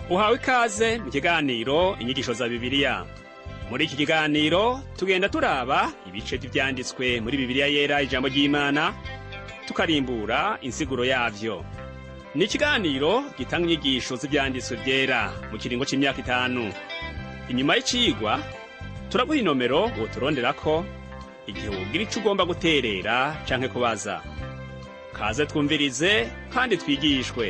Uhawe ikaze mu kiganiro Inyigisho za Bibiliya. Muri iki kiganiro tugenda turaba ibice vy'ivyanditswe muri Bibiliya Yera, ijambo ry'Imana, tukarimbura insiguro yavyo. Ni ikiganiro gitanga inyigisho z'ivyanditswe vyera mu kiringo c'imyaka 5. Inyuma y'icigwa turaguha inomero woturonderako igihe wogira ico ugomba guterera canke kubaza. Kaze twumvirize kandi twigishwe.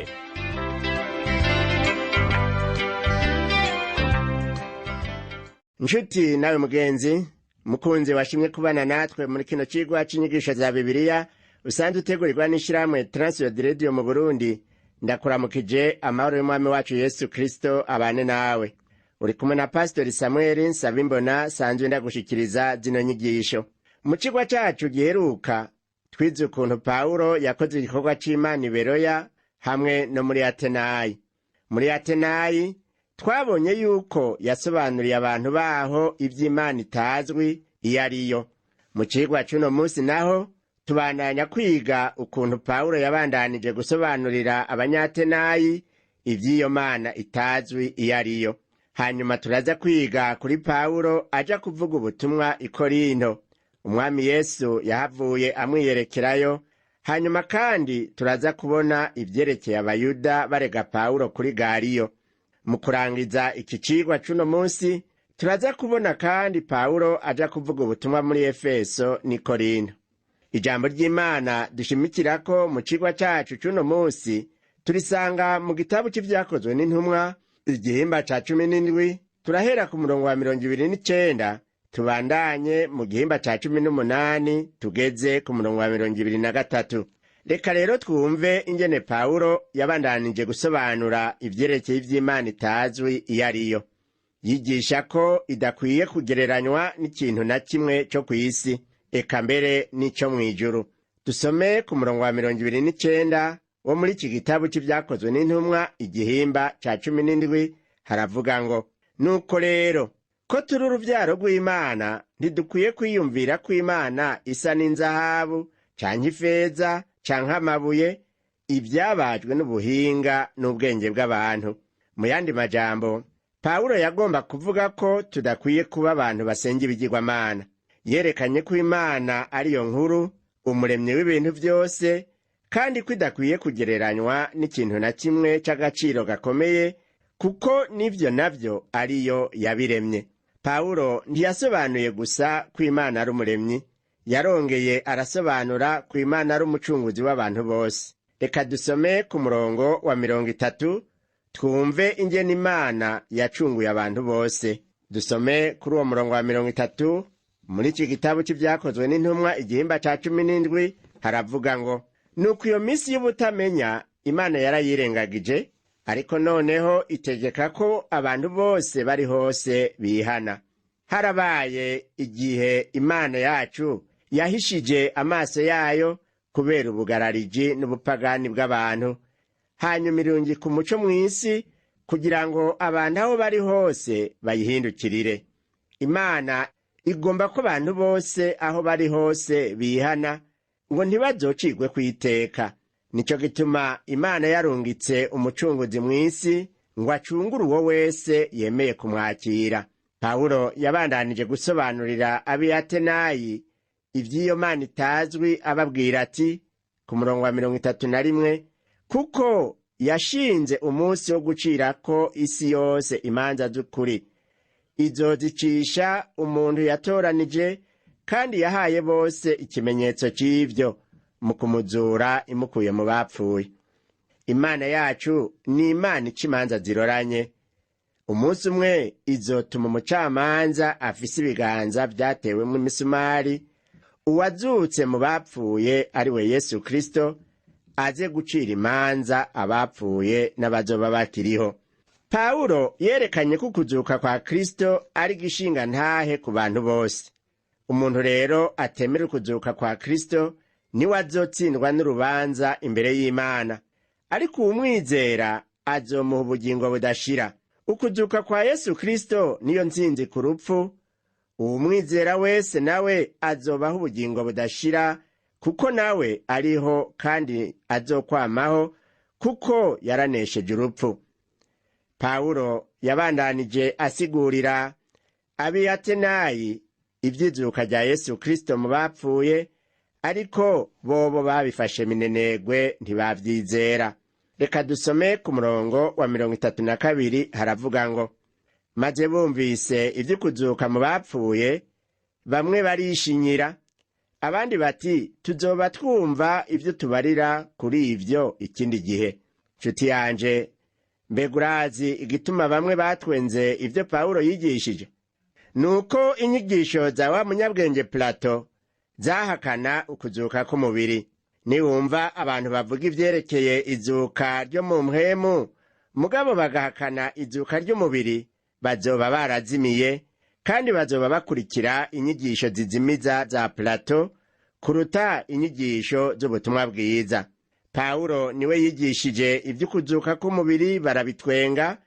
Nshuti nawe mugenzi mukunzi washimye kubana natwe muri kino cigwa c'inyigisho za Bibiliya usanzwe utegurirwa n'ishirahamwe Transworld Radio mu Burundi, ndakuramukije. Amahoro y'Umwami wacu Yesu Kristo abane nawe. Uri kumwe na Pasitori Samuel Nsabimbona, sanzwe ndagushikiriza zino nyigisho. Mu cigwa cacu giheruka twize ukuntu Pawulo yakoze igikorwa c'Imana i Beroya hamwe no muri Atenayi. Muri Atenayi twabonye yuko yasobanuriye abantu baho ivy'Imana itazwi iyo ariyo. Mu cigwa c'uno munsi naho tubandanya kwiga ukuntu Pawulo yabandanije gusobanurira Abanyatenayi ivy'iyo Mana itazwi iyo ariyo. Hanyuma turaza kwiga kuri Pawulo aja kuvuga ubutumwa i Korinto. Umwami Yesu yahavuye amwiyerekerayo. Hanyuma kandi turaza kubona ivyerekeye Abayuda barega Pawulo kuri Gariyo. Mu kurangiza iki cigwa c'uno munsi turaza kubona kandi Pawulo aja kuvuga ubutumwa muri Efeso n'i Korinto. Ijambo ry'Imana dushimikirako mu cigwa cacu c'uno munsi turisanga mu gitabo c'Ivyakozwe n'Intumwa, igihimba ca 17. Turahera ku murongo wa 29, tubandanye mu gihimba ca 18, tugeze ku murongo wa 23. Reka rero twumve ingene Pawulo yabandanije gusobanura ivyerekeye ivy'Imana itazwi iyo ariyo. Yigisha ko idakwiye kugereranywa n'ikintu na kimwe co kw'isi, eka mbere n'ico mw'ijuru. Dusome ku murongo wa 29 wo muri iki gitabo c'Ivyakozwe n'Intumwa, igihimba ca 17. Haravuga ngo: "Nuko rero ko turi uruvyaro rw'Imana, ntidukwiye kwiyumvira ko Imana isa n'inzahabu canke ifeza canke amabuye, ivyabajwe n'ubuhinga n'ubwenge bw'abantu." Mu yandi majambo, Pawulo yagomba kuvuga ko tudakwiye kuba abantu basenga ibigirwamana. Yerekanye ko Imana ariyo nkuru, umuremyi w'ibintu vyose, kandi ko idakwiye kugereranywa n'ikintu na kimwe c'agaciro gakomeye, kuko n'ivyo navyo ariyo yabiremye. Pawulo ntiyasobanuye gusa ko Imana ari umuremyi, yarongeye arasobanura ko Imana ari umucunguzi w'abantu bose. Reka dusome ku murongo wa 30, twumve ingene Imana yacunguye abantu bose. Dusome kuri uwo murongo wa 30 muri iki gitabo c'Ivyakozwe n'Intumwa, igihimba ca 17. Haravuga ngo: "Nuko iyo minsi y'ubutamenya Imana yarayirengagije, ariko noneho itegeka ko abantu bose bari hose bihana." Harabaye igihe Imana yacu yahishije amaso yayo kubera ubugarariji n'ubupagani bw'abantu, hanyuma irungika umuco mw'isi kugira ngo abantu aho bari hose bayihindukirire. Imana igomba ko abantu bose aho bari hose bihana ngo ntibazocigwe kw'iteka. Nico gituma Imana yarungitse umucunguzi mw'isi ngo acungure uwo wese yemeye kumwakira. Pawulo yabandanije gusobanurira ab'Iyatenayi ivy'iyo Mana itazwi, ababwira ati ku murongo wa 31: "Kuko yashinze umunsi wo gucirako isi yose imanza z'ukuri, izozicisha umuntu yatoranije, kandi yahaye bose ikimenyetso c'ivyo mu kumuzura imukuye mu bapfuye." Imana yacu ni Imana ica imanza ziroranye. Umunsi umwe izotuma umucamanza afise ibiganza vyatewemwo imisumari, uwazutse mu bapfuye, ari we Yesu Kristo, aze gucira imanza abapfuye n'abazoba bakiriho. Pawulo yerekanye ko ukuzuka kwa Kristo ari gishinga ntahe ku bantu bose. Umuntu rero atemera ukuzuka kwa Kristo niwe azotsindwa n'urubanza imbere y'Imana, ariko uwumwizera azomuha ubugingo budashira. Ukuzuka kwa Yesu Kristo niyo ntsinzi ku rupfu. Uwumwizera wese nawe azobaho ubugingo budashira, kuko nawe ariho kandi azokwamaho, kuko yaranesheje urupfu. Pawulo yabandanije asigurira ab'i Atenayi ivy'izuka rya Yesu Kristo mu bapfuye, ariko bobo babifashe minenegwe ntibavyizera. Reka dusome ku murongo wa 32, haravuga ngo: Maze bumvise ivy'ukuzuka mu bapfuye, bamwe barishinyira, abandi bati: Tuzoba twumva ivyo tubarira kuri ivyo ikindi gihe. Nshuti yanje, mbega urazi igituma bamwe batwenze ivyo Pawulo yigishije? Nuko inyigisho za wa munyabwenge Plato zahakana ukuzuka k'umubiri. Niwumva abantu bavuga ivyerekeye izuka ryo mu mpwemu, mugabo bagahakana izuka ry'umubiri, bazoba barazimiye kandi bazoba bakurikira inyigisho zizimiza za Plato kuruta inyigisho z'ubutumwa bwiza. Pawulo niwe yigishije ivy'ukuzuka k'umubiri, barabitwenga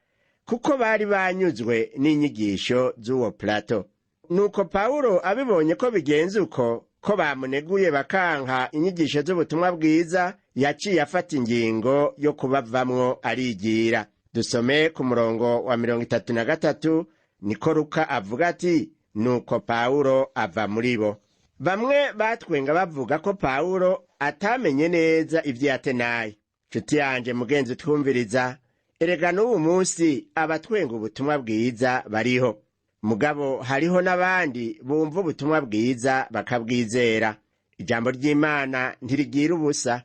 kuko bari banyuzwe n'inyigisho z'uwo Plato. Nuko Pawulo abibonye ko bigenze uko, ko bamuneguye bakanka inyigisho z'ubutumwa bwiza, yaciye afata ingingo yo kubavamwo arigira. Dusome ku murongo wa 33, niko Luka avuga ati: Nuko Pawulo ava muri bo. Bamwe batwenga bavuga ko Pawulo atamenye neza ivy'Atenayi. Nshuti yanje mugenzi twumviriza, erega n'ubu munsi abatwenga ubutumwa bwiza bariho, mugabo hariho n'abandi bumva ubutumwa bwiza bakabwizera. Ijambo ry'Imana ntirigira ubusa.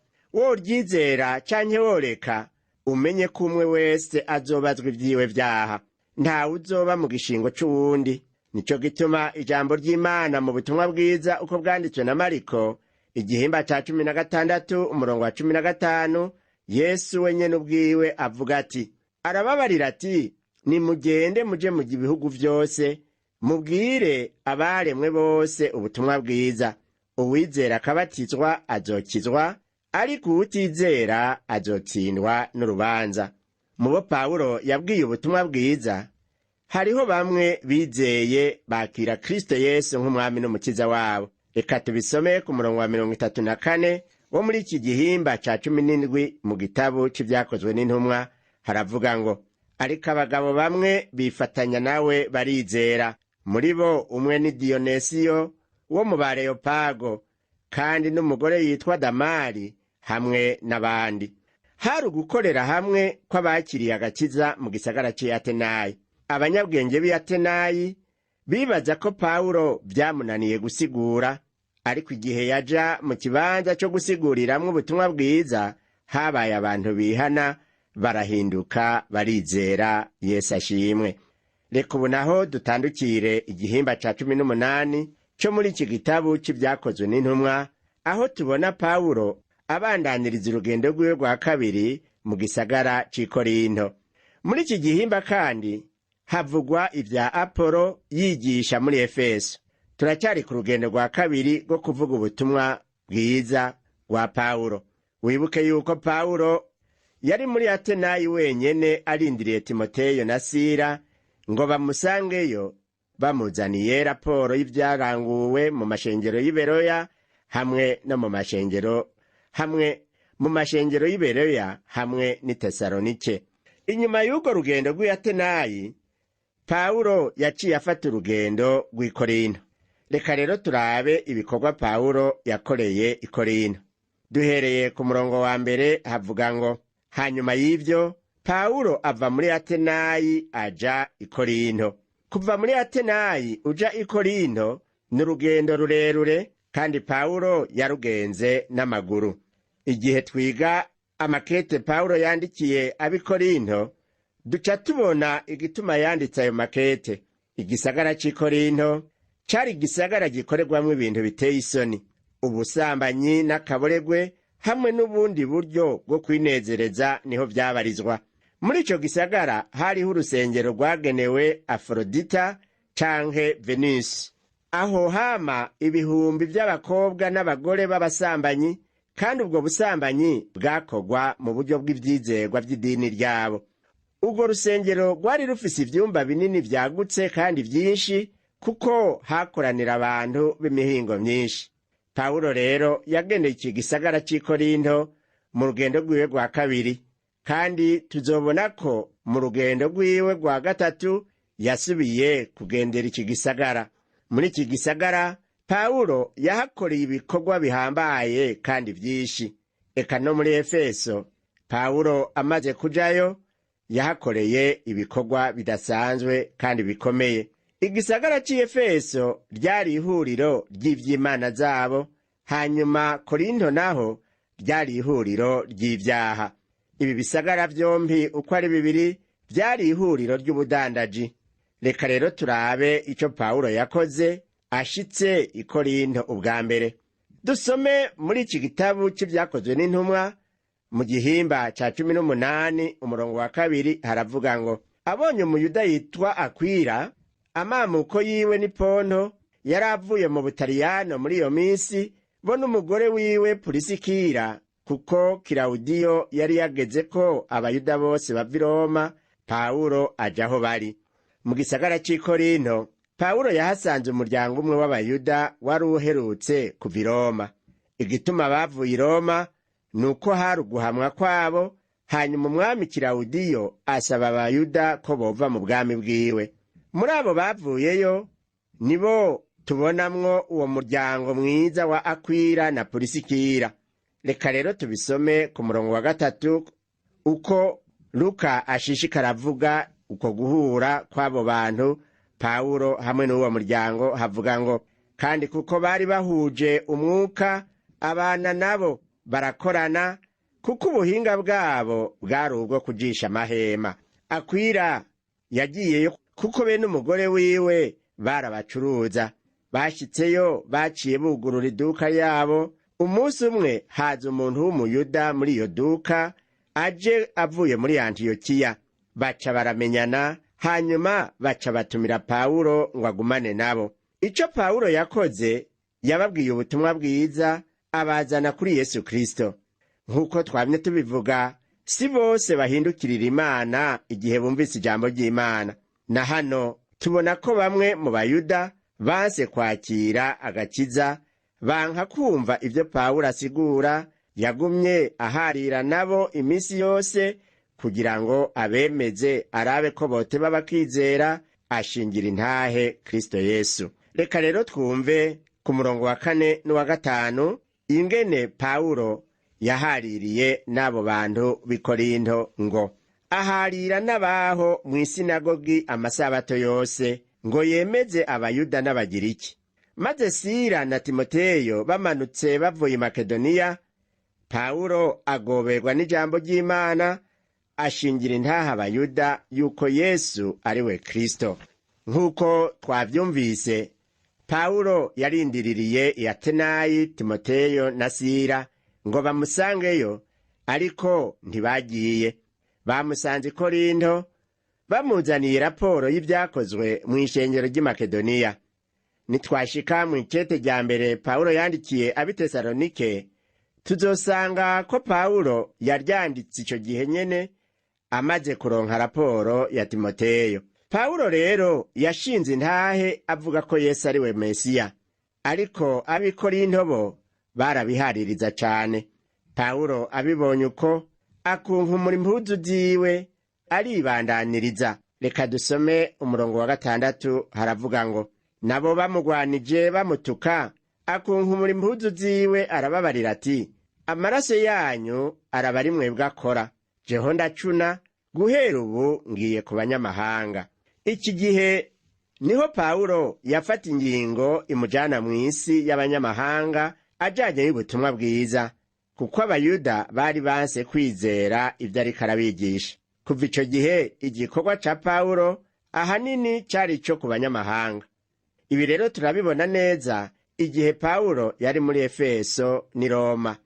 Woryizera canke woreka, umenye ko umwe wese azobazwa ivyiwe vyaha, ntawe uzoba mu gishingo c'uwundi. Nico gituma ijambo ry'Imana mu butumwa bwiza uko bwanditswe na Mariko, igihimba ca 16 umurongo wa 15, Yesu wenyene ubwiwe avuga ati, arababarira ati: Nimugende muje mu bihugu vyose, mubwire abaremwe bose ubutumwa bwiza. Uwizera akabatizwa azokizwa, ariko uwutizera azotsindwa n'urubanza. Mu bo Pawulo yabwiye ubutumwa bwiza hariho bamwe bizeye bakira Kristo Yesu nk'umwami n'umukiza wabo. Reka tubisome ku murongo wa 34 wo muri iki gihimba ca 17 mu gitabo c'Ivyakozwe n'Intumwa, haravuga ngo: Ariko abagabo bamwe bifatanya nawe barizera, muri bo umwe ni Diyonesiyo wo mu Bareyopago, kandi n'umugore yitwa Damari, hamwe n'abandi. Hari ugukorera hamwe kw'abakiriye agakiza mu gisagara c'i Atenayi. Abanyabwenge b'i Atenayi bibaza ko Pawulo vyamunaniye gusigura, ariko igihe yaja mu kibanza co gusiguriramwo ubutumwa bwiza, habaye abantu bihana, barahinduka, barizera. Yesu ashimwe. Reka ubu naho dutandukire igihimba ca 18 co muri iki gitabo c'Ivyakozwe n'Intumwa, aho tubona Pawulo abandaniriza urugendo rwiwe rwa kabiri mu gisagara c'i Korinto. Muri iki gihimba kandi havugwa ibya Apolo yigisha muri Efeso. Turacyari ku rugendo rwa kabiri rwo kuvuga ubutumwa bwiza rwa Pawulo. Wibuke yuko Pawulo yari muri Atenayi wenyene, arindiriye Timoteyo na Sila ngo bamusangeyo bamuzaniye raporo y'ivyaranguwe mu mashengero y'i hamwe no mu mashengero hamwe mu mashengero y'i Beroya hamwe n'i Tesalonike. Inyuma y'urwo rugendo rw'i Atenayi, Pawulo yaciye afata urugendo rw'i Korinto. Reka rero turabe ibikorwa Pawulo yakoreye i Korinto. Duhereye ku murongo wa 1, havuga ngo: Hanyuma y'ivyo Pawulo ava muri Atenayi aja i Korinto. Kuva muri Atenayi uja i Korinto ni urugendo rurerure, kandi Pawulo yarugenze n'amaguru. Igihe twiga amakete Pawulo yandikiye ab'i Korinto, duca tubona igituma yanditse ayo makete. Igisagara c'i Korinto cari igisagara gikorerwamwo ibintu biteye isoni, ubusambanyi n'akaboregwe hamwe n'ubundi buryo bwo kwinezereza niho vyabarizwa. Muri ico gisagara hariho urusengero rwagenewe Aforodita canke Venusi. Aho hama ibihumbi vy'abakobwa n'abagore b'abasambanyi, kandi ubwo busambanyi bwakorwa mu buryo bw'ivyizerwa vy'idini ryabo. Urwo rusengero rwari rufise ivyumba binini vyagutse kandi vyinshi, kuko hakoranira abantu b'imihingo myinshi. Pawulo rero yagendeye iki gisagara c'i Korinto mu rugendo rwiwe rwa kabiri, Kandi tuzobona ko mu rugendo rwiwe rwa gatatu yasubiye kugendera iki gisagara. Muri iki gisagara Pawulo yahakoreye ibikorwa bihambaye kandi vyinshi. Eka no muri Efeso, Pawulo amaze kujayo yahakoreye ibikorwa bidasanzwe kandi bikomeye. Igisagara c'i Efeso ryari ihuriro ry'ivy'imana zabo, hanyuma Korinto naho ryari ihuriro ry'ivyaha. Ibi bisagara vyompi uko ari bibiri vyari ihuriro ry'ubudandaji. Reka rero turabe ico Pawulo yakoze ashitse i Korinto ubwa mbere. Dusome muri iki gitabu c'Ivyakozwe n'Intumwa mu gihimba ca 18 umurongo wa 2, haravuga ngo: abonye Umuyuda yitwa Akwira, amamuko yiwe ni Ponto, yari avuye mu Butaliyano muri iyo minsi, bo n'umugore wiwe Purisikira, kuko Kilawudiyo yari yageze ko Abayuda bose bava i Roma, Pawulo aja aho bari. Mu gisagara c'i Korinto, Pawulo yahasanze umuryango umwe w'Abayuda wari uherutse kuva i Roma. Igituma bavuye i Roma ni uko hari uguhamwa kwabo, hanyuma umwami Kilawudiyo asaba Abayuda ko bova mu bwami bwiwe. Muri abo bavuyeyo nibo tubonamwo uwo muryango mwiza wa Akwira na Purisikira. Reka rero tubisome ku murongo wa 3, uko Luka ashishikara avuga uko guhura kw'abo bantu, Pawulo hamwe n'uwo muryango. Havuga ngo: kandi kuko bari bahuje umwuka, abana nabo barakorana, kuko ubuhinga bwabo bwari ubwo kujisha amahema. Akwira yagiyeyo kuko be n'umugore wiwe barabacuruza. Bashitseyo baciye bugurura iduka yabo. Umunsi umwe haza umuntu w'Umuyuda muri iyo duka, aje avuye muri Antiyokiya. Baca baramenyana, hanyuma baca batumira Pawulo ngo agumane nabo. Ico Pawulo yakoze, yababwiye ubutumwa bwiza, abazana kuri Yesu Kristo. Nk'uko twamye tubivuga, si bose bahindukirira Imana igihe bumvise ijambo ry'Imana. Na hano tubona ko bamwe mu Bayuda banse kwakira agakiza, banka kumva ibyo Pawulo asigura. Yagumye aharira nabo iminsi yose kugira ngo abemeze, arabe ko boteba bakizera, ashingira intahe Kristo Yesu. Reka rero twumve ku murongo wa 4 n'uwa 5 ingene Pawulo yahaririye n'abo bantu b'i Korinto, ngo: aharira n'abaho mw'isinagogi amasabato yose, ngo yemeze Abayuda n'Abagiriki. Maze Sila na Timoteyo bamanutse bavuye i Makedoniya, Pawulo agoberwa n'ijambo ry'Imana, ashingira intaha Abayuda yuko Yesu ari we Kristo. Nk'uko twavyumvise, Pawulo yarindiririye i Atenayi Timoteyo na Sila ngo bamusangeyo, ariko ntibagiye. Bamusanze i Korinto bamuzaniye raporo y'ibyakozwe mu ishengero ry'i Makedoniya. Nitwashika mu ikete rya mbere Pawulo yandikiye ab'i Tesalonike, tuzosanga ko Pawulo yaryanditse ico gihe nyene amaze kuronka raporo ya Timoteyo. Pawulo rero yashinze intahe avuga ko Yesu ari we Mesiya, ariko ab'i Korinto bo barabihaririza cane. Pawulo abibonye uko, akunkumura impuzu ziwe, aribandaniriza. Reka dusome umurongo wa 6, haravuga ngo: nabo bamugwanije bamutuka, akunkumura impuzu ziwe, arababarira ati: amaraso yanyu araba ari mwebwe akora, jeho ndacuna, guhera ubu ngiye ku banyamahanga. Iki gihe niho Pawulo yafata ingingo imujana mu isi y'abanyamahanga ajanye y'ubutumwa bwiza, kuko Abayuda bari banse kwizera ibyo ariko arabigisha. Kuva ico gihe igikorwa ca Pawulo ahanini cari ico ku banyamahanga. Ibi rero turabibona neza igihe Pawulo yari muri Efeso n'i Roma.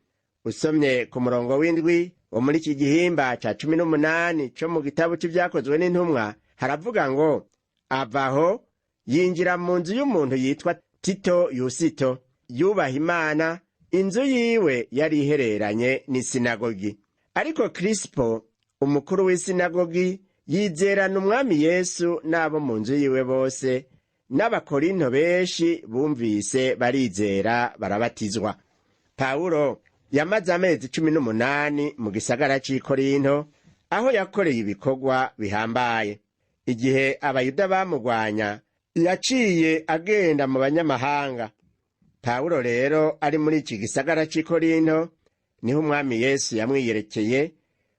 Usomye ku murongo w'7 wo muri iki gihimba ca 18 co mu gitabo c'Ivyakozwe n'Intumwa, haravuga ngo: avaho yinjira mu nzu y'umuntu yitwa Tito Yusito, yubaha Imana, inzu yiwe yari ihereranye n'isinagogi. Ariko Kirisipo umukuru w'isinagogi yizerana umwami Yesu n'abo mu nzu yiwe bose, n'Abakorinto benshi bumvise barizera, barabatizwa. Pawulo yamaze amezi 18 mu gisagara c'i Korinto. Aho yakoreye ibikorwa bihambaye. Igihe Abayuda bamugwanya, yaciye agenda mu banyamahanga. Pawulo rero ari muri iki gisagara c'i Korinto niho Umwami Yesu yamwiyerekeye,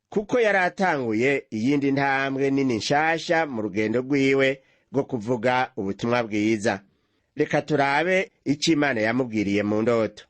kuko yari atanguye iyindi ntambwe nini nshasha mu rugendo rwiwe rwo kuvuga ubutumwa bwiza. Reka turabe icyo Imana yamubwiriye mu ndoto.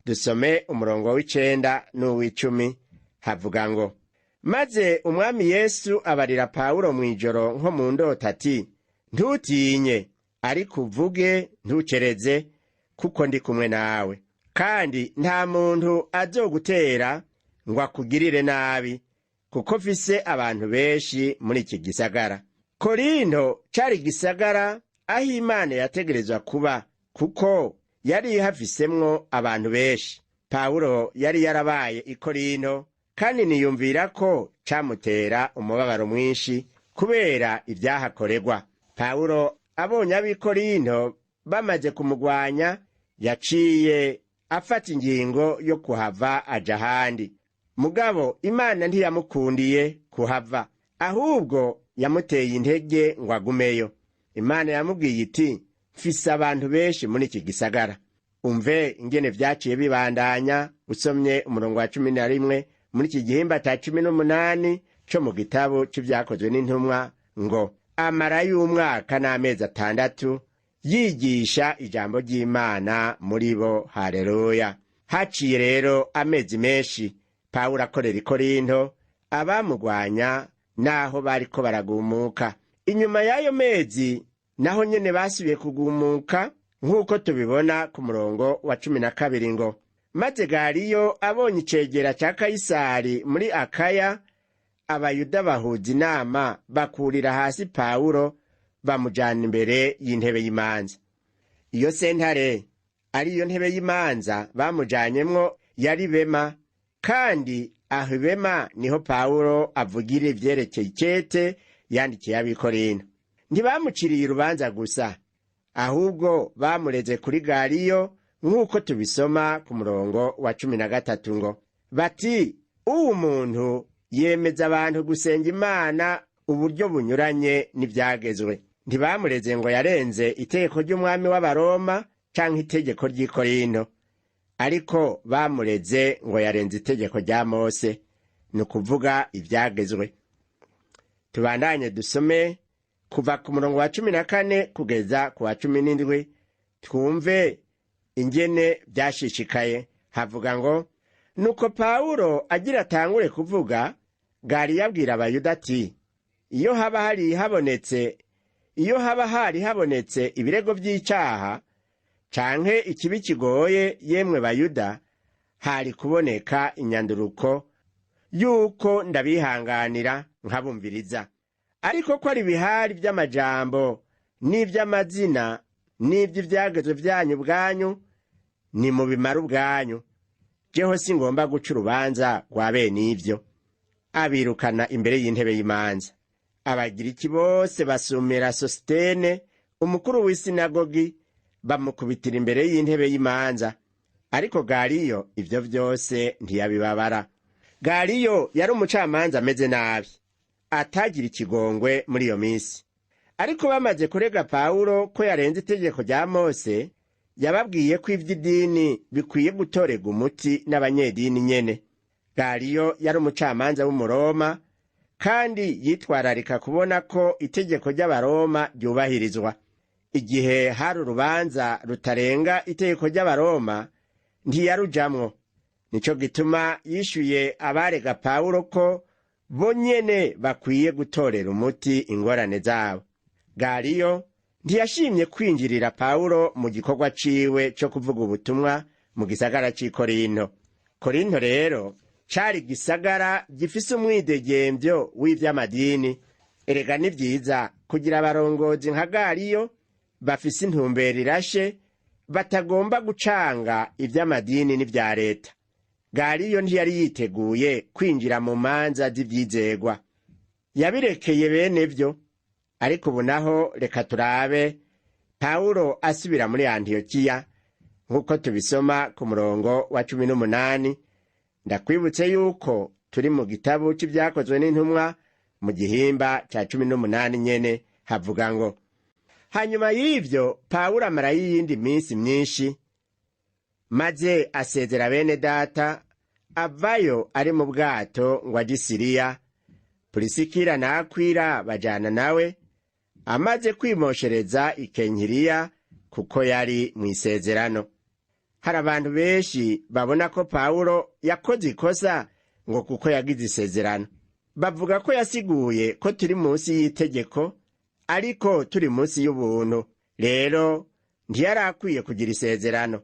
Dusome umurongo w'9 n'uw'icumi. Havuga ngo: "Maze Umwami Yesu abarira Pawulo mu ijoro nko mu ndoto ati: 'Ntutinye, ariko uvuge, ntucereze, kuko ndi kumwe nawe, kandi nta muntu azogutera ngo akugirire nabi, kuko mfise abantu benshi muri iki gisagara.'" Korinto cari igisagara aho Imana yategerezwa kuba, kuko yari ihafisemwo abantu benshi. Pawulo yari yarabaye i Korinto, kandi niyumvira ko camutera umubabaro mwinshi kubera ibyahakorerwa. Pawulo abonye ab'i Korinto bamaze kumugwanya, yaciye afata ingingo yo kuhava aja ahandi. Mugabo Imana ntiyamukundiye kuhava, ahubwo yamuteye intege ngo agumeyo. Imana yamubwiye iti: "Mfise abantu benshi muri iki gisagara." Umve ingene vyaciye bibandanya usomye umurongo wa 11 muri iki gihimba ca 18 co mu gitabo c'Ivyakozwe n'Intumwa ngo: "Amara y'umwaka n'amezi 6 yigisha ijambo ry'Imana muri bo." Haleluya! Haciye rero amezi menshi Pawulo akorera i Korinto, abamugwanya naho bariko baragumuka. Inyuma y'ayo mezi naho nyene basubiye kugumuka, nk'uko tubibona ku murongo wa 12 ngo: "Maze Galiyo abonye icegera ca Kayisari muri Akaya, Abayuda bahuza inama, bakurira hasi Pawulo, bamujana imbere y'intebe y'imanza." Iyo sentare, ariyo ntebe y'imanza bamujanyemwo, yari bema, kandi aho ibema niho Pawulo avugira ivyerekeye ikete yandikiye ab'Ikorinto. Ntibamuciriye urubanza gusa, ahubwo bamureze kuri Galiyo, nk'uko tubisoma ku murongo wa 13 ngo: "Bati: 'Uwu muntu yemeza abantu gusenga Imana uburyo bunyuranye n'ivyagezwe.'" Ntibamureze ngo yarenze itegeko ry'umwami w'Abaroma canke itegeko ry'i Korinto, ariko bamureze ngo yarenze itegeko rya Mose, ni ukuvuga ivyagezwe. Tubandanye dusome kuva ku murongo wa 14 kugeza ku wa 17, twumve ingene vyashishikaye. Havuga ngo: "Nuko Pawulo agira atangure kuvuga, Galiyo abwira Abayuda ati: 'Iyo haba hari habonetse ibirego vy'icaha canke ikibi kigoye, yemwe Bayuda, hari kuboneka inyanduruko yuko ndabihanganira nkabumviriza. Ariko ko ari ibihari vy'amajambo n'ivy'amazina n'ivy'ivyagezwe vyanyu ubwanyu, nimubimara ubwanyu. Jeho singomba guca urubanza rwa bene ivyo.' Abirukana imbere y'intebe y'imanza. Abagiriki bose basumira Sositene, umukuru w'isinagogi, bamukubitira imbere y'intebe y'imanza. Ariko Galiyo ivyo vyose ntiyabibabara." Galiyo yari umucamanza ameze nabi, atagira ikigongwe muri iyo minsi. Ariko bamaze kurega Pawulo ko yarenze itegeko rya Mose, yababwiye ko ivy'idini bikwiye gutorerwa umuti n'abanyedini nyene. Galiyo yari umucamanza w'Umuroma, kandi yitwararika kubona ko itegeko ry'Abaroma ryubahirizwa. Igihe hari urubanza rutarenga itegeko ry'Abaroma, ntiyarujamwo. Nico gituma yishuye abarega Pawulo ko bo nyene bakwiye gutorera umuti ingorane zabo. Galiyo ntiyashimye kwinjirira Pawulo mu gikorwa ciwe co kuvuga ubutumwa mu gisagara c'i Korinto. Korinto rero cari igisagara gifise umwidegemvyo w'ivy'amadini. Erega ni vyiza kugira abarongozi nka Galiyo bafise intumbero irashe, batagomba gucanga ivy'amadini n'ivya leta. Galiyo ntiyari yiteguye kwinjira mu manza z'ivyizegwa, yabirekeye bene vyo. Ariko ubu naho reka turabe Pawulo asubira muri Antiyokiya, nk'uko tubisoma ku murongo wa 18. Ndakwibutse yuko Turi mu gitabo c'Ivyakozwe n'Intumwa, mu gihimba ca 18 nyene, havuga ngo: "Hanyuma y'ivyo Pawulo amarayo iyindi minsi myinshi, maze asezera bene data, avayo ari mu bwato ngo aje i Siriya. Purisikira na Akwila bajana nawe, amaze kwimoshereza i Kenkiriya, kuko yari mu isezerano." Hari abantu benshi babona ko Pawulo yakoze ikosa ngo kuko yagize isezerano. Bavuga ko yasiguye ko turi munsi y'itegeko, ariko turi munsi y'ubuntu, rero ntiyari akwiye kugira isezerano.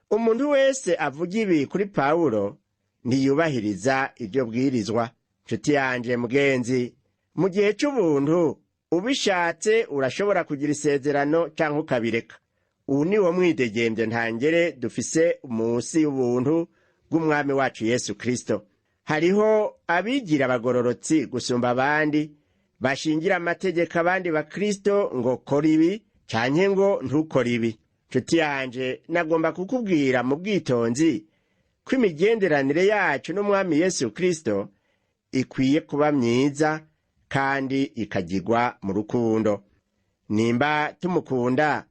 Umuntu wese avuga ibi kuri Pawulo ntiyubahiriza iryo bwirizwa. Nshuti yanje mugenzi, mu gihe c'ubuntu ubishatse urashobora kugira isezerano canke ukabireka. Ubu ni wo mwidegembyo ntangere dufise munsi y'ubuntu bw'Umwami wacu Yesu Kristo. Hariho abigira abagororotsi gusumba abandi, bashingira amategeko abandi bakristo ngo kora ibi canke ngo ntukore ibi. Nshuti yanje, nagomba kukubwira mu bwitonzi ko imigenderanire yacu n'Umwami Yesu Kristo ikwiye kuba myiza kandi ikagirwa mu rukundo. Nimba tumukunda,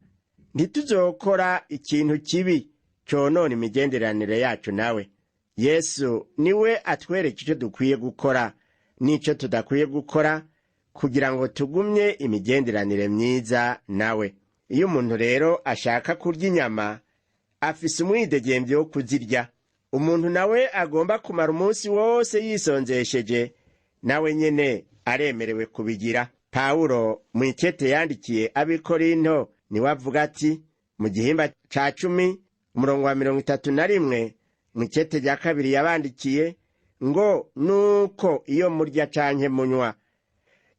ntituzokora ikintu kibi conona imigenderanire yacu nawe. Yesu niwe atwereka icyo dukwiye gukora n'icyo tudakwiye gukora kugira ngo tugumye imigenderanire myiza nawe. Iyo umuntu rero ashaka kurya inyama, afise umwidegembyo wo kuzirya. Umuntu nawe agomba kumara umunsi wose yisonzesheje, nawe nyene aremerewe kubigira. Pawulo mu ikete yandikiye Abikorinto niwe avuga ati mu gihimba ca 10, umurongo wa 31, mu ikete rya kabiri yabandikiye ngo: "Nuko iyo murya canke munywa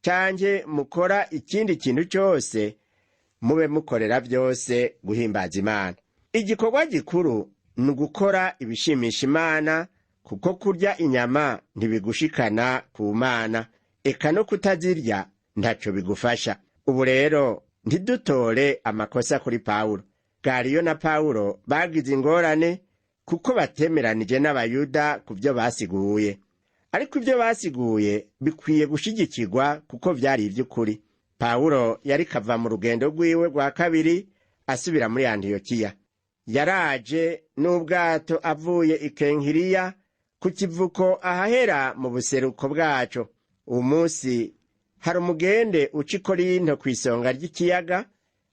canke mukora ikindi kintu cyose, mube mukorera byose guhimbaza Imana." Igikorwa gikuru ni ugukora ibishimisha Imana, kuko kurya inyama ntibigushikana ku Mana, eka no kutazirya ntaco bigufasha. Ubu rero ntidutore amakosa kuri Pawulo. Gariyo na Pawulo bagize ingorane kuko batemeranije n'Abayuda ku byo basiguye, ariko ibyo basiguye bikwiye gushigikirwa kuko vyari ivy'ukuri. Pawulo yari kava mu rugendo rwiwe rwa kabiri asubira muri Antiyokiya. Yaraje n'ubwato avuye i Kenkiriya ku kivuko ahahera mu buseruko bwaco. Uwo munsi hari umugende uca i Korinto kw'isonga ry'ikiyaga,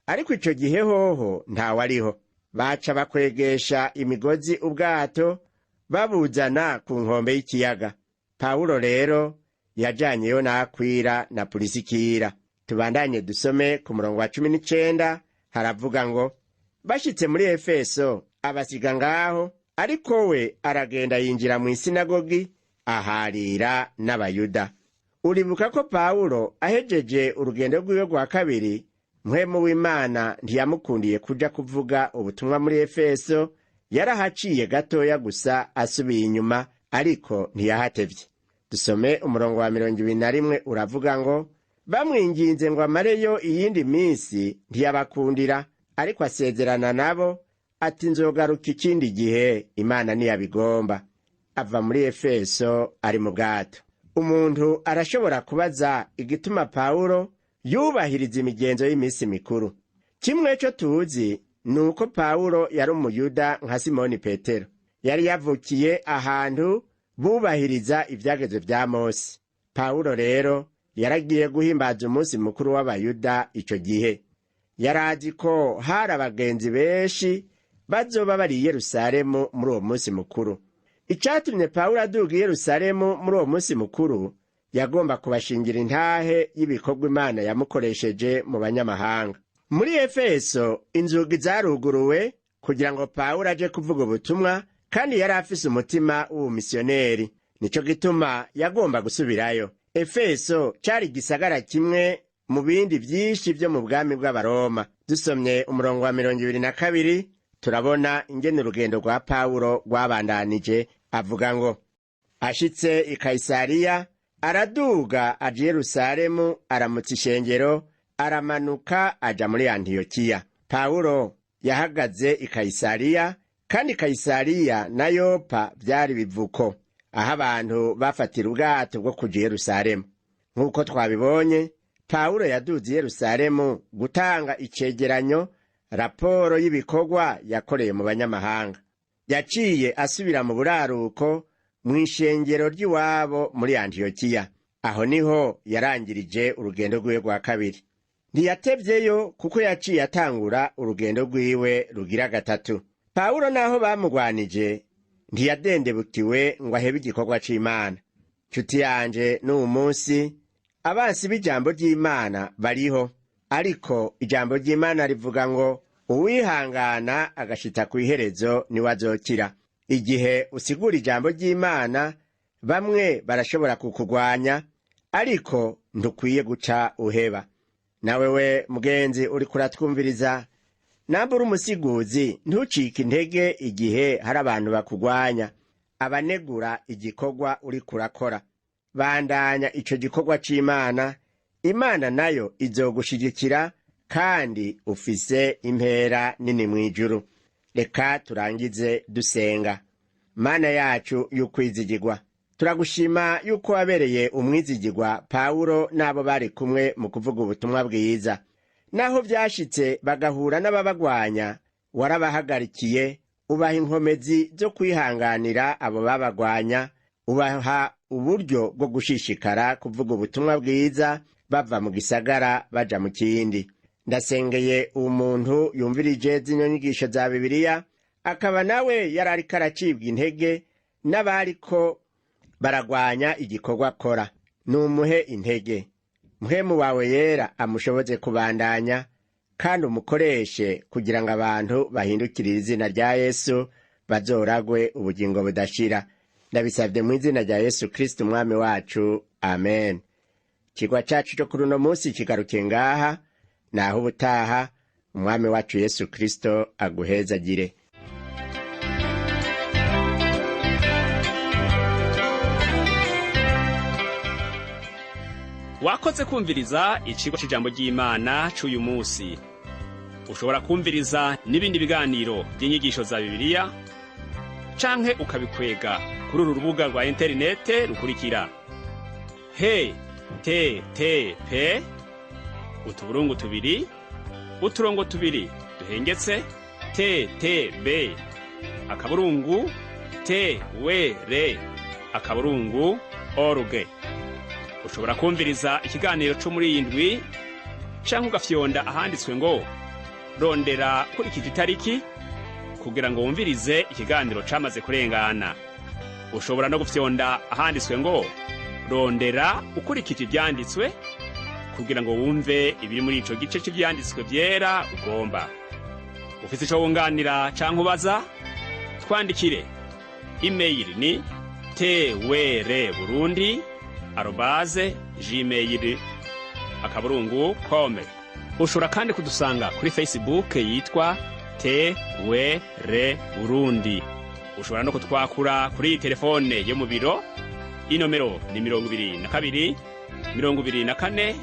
ariko ico gihe hoho ntawariho. Baca bakwegesha imigozi ubwato, babuzana ku nkombe y'ikiyaga. Pawulo rero yajanyeyo na Akwila na Purisikira. Tubandanye dusome ku murongo wa 19, haravuga ngo: "Bashitse muri Efeso abasiga ngaho, ariko we aragenda yinjira mu isinagogi aharira n'Abayuda." Uribuka ko Pawulo ahejeje urugendo rwiwe rwa kabiri, Mpwemu w'Imana ntiyamukundiye kuja kuvuga ubutumwa muri Efeso. Yarahaciye gatoya gusa asubiye inyuma, ariko ntiyahatevye. Dusome umurongo wa 21, uravuga ngo: "Bamwinginze ngo amareyo iyindi minsi, ntiyabakundira, ariko asezerana nabo ati: 'Nzogaruka ikindi gihe, Imana ntiyabigomba.' Ava muri Efeso ari mu bwato." Umuntu arashobora kubaza igituma Pawulo yubahiriza imigenzo y'iminsi mikuru. Kimwe cyo tuzi ni uko Pawulo yari Umuyuda nka Simoni Petero. Yari yavukiye ahantu bubahiriza ivyagezwe vya Mose. Pawulo rero yaragiye guhimbaza umunsi mukuru w'Abayuda ico gihe. Yarazi ko hari abagenzi benshi bazoba bari i Yerusalemu muri uwo munsi mukuru. Icatumye Pawulo aduga i Yerusalemu muri uwo munsi mukuru, yagomba kubashingira intahe y'ibikorwa Imana yamukoresheje mu banyamahanga. Muri Efeso inzugi zaruguruwe kugira ngo Pawulo aje kuvuga ubutumwa, kandi yari afise umutima w'ubumisiyoneri, nico gituma yagomba gusubirayo. Efeso cari igisagara kimwe mu bindi vyinshi vyo mu bwami bw'Abaroma. Dusomye umurongo wa 22, turabona ingene urugendo rwa Pawulo rwabandanije. Avuga ngo: "Ashitse i Kayisariya, araduga aja i Yerusalemu, aramutsa ishengero, aramanuka aja muri Antiyokiya." Pawulo yahagaze i Kayisariya, kandi Kayisariya na Yopa vyari bivuko. Aho abantu bafatira ubwato bwo kuja i Yerusalemu. Nk'uko twabibonye, Pawulo yaduze i Yerusalemu gutanga icegeranyo, raporo y'ibikorwa yakoreye mu banyamahanga. Yaciye asubira mu buraruko mu ishengero ry'iwabo muri Antiyokiya. Aho niho yarangirije urugendo rwiwe rwa kabiri. Ntiyatevyeyo kuko yaciye atangura urugendo rwiwe rugira gatatu. Pawulo naho bamugwanije, ntiyadendebukiwe ngo ahebe igikorwa c'Imana. Nshuti yanje, n'uwu munsi abansi b'ijambo ry'Imana bariho, ariko ijambo ry'Imana rivuga ngo uwihangana agashita ku iherezo niwe azokira. Igihe usigura ijambo ry'Imana, bamwe barashobora kukugwanya, ariko ntukwiye guca uheba. Nawe we mugenzi uriko uratwumviriza, namba uri umusiguzi, ntucike intege igihe hari abantu bakugwanya, abanegura igikorwa uriko urakora. Bandanya ico gikorwa c'Imana, Imana nayo izogushigikira, kandi ufise impera nini mw'ijuru. Reka turangize dusenga. Mana yacu y'ukwizigirwa, turagushima yuko wabereye umwizigirwa Pawulo n'abo bari kumwe mu kuvuga ubutumwa bwiza. Naho vyashitse bagahura n'ababagwanya, warabahagarikiye, ubaha inkomezi zo kwihanganira abo babagwanya, ubaha uburyo bwo gushishikara kuvuga ubutumwa bwiza bava mu gisagara baja mu kindi. Ndasengeye umuntu yumvirije zino nyigisho za Bibiliya, akaba nawe yari ariko aracibwa intege n'abariko baragwanya igikorwa akora. Numuhe intege, Mpwemu wawe yera amushoboze kubandanya, kandi umukoreshe kugira ngo abantu bahindukirire izina rya Yesu, bazoragwe ubugingo budashira. Ndabisabye mu izina rya Yesu Kristo umwami wacu, amen. Ikigwa cacu cyo kuri uno munsi kigarukiye ngaha. Naho ubutaha, umwami wacu Yesu Kristo aguhezagire. Wakoze kumviriza icigwa c'ijambo ry'Imana c'uyu munsi. Ushobora kumviriza n'ibindi biganiro by'inyigisho za Bibiliya canke ukabikwega kuri uru rubuga rwa interinete rukurikira: http://ttb.twr.org. Ushobora kumviriza ikiganiro co muri iyi ndwi canke ugafyonda ahanditswe ngo "Rondera kurikije itariki" kugira ngo wumvirize ikiganiro camaze kurengana. Ushobora no gufyonda ahanditswe ngo "Rondera ukurikije ivyanditswe" kugira ngo wumve ibiri muri ico gice c'ivyanditswe vyera ugomba. Ufise ico wunganira canke ubaza, twandikire. Imeyili ni twrburundi@gmail.com. Ushobora kandi kudusanga kuri Facebook yitwa TWR Burundi. Ushobora no kutwakura kuri iyi telefone yo mu biro. Inomero ni 22, 24,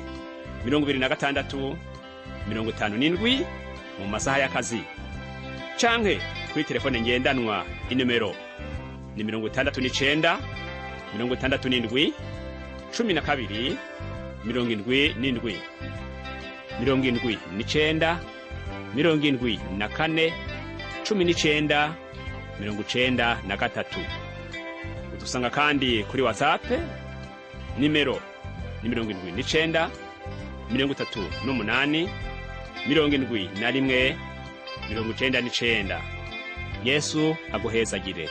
26, 57 mu masaha y'akazi, canke kuri telefone ngendanwa, inomero ni 69, 67, 12, 77, 79, 74, 19, 93. Udusanga kandi kuri WhatsApp, nimero ni 79, 38, 71, 99. Yesu aguhezagire.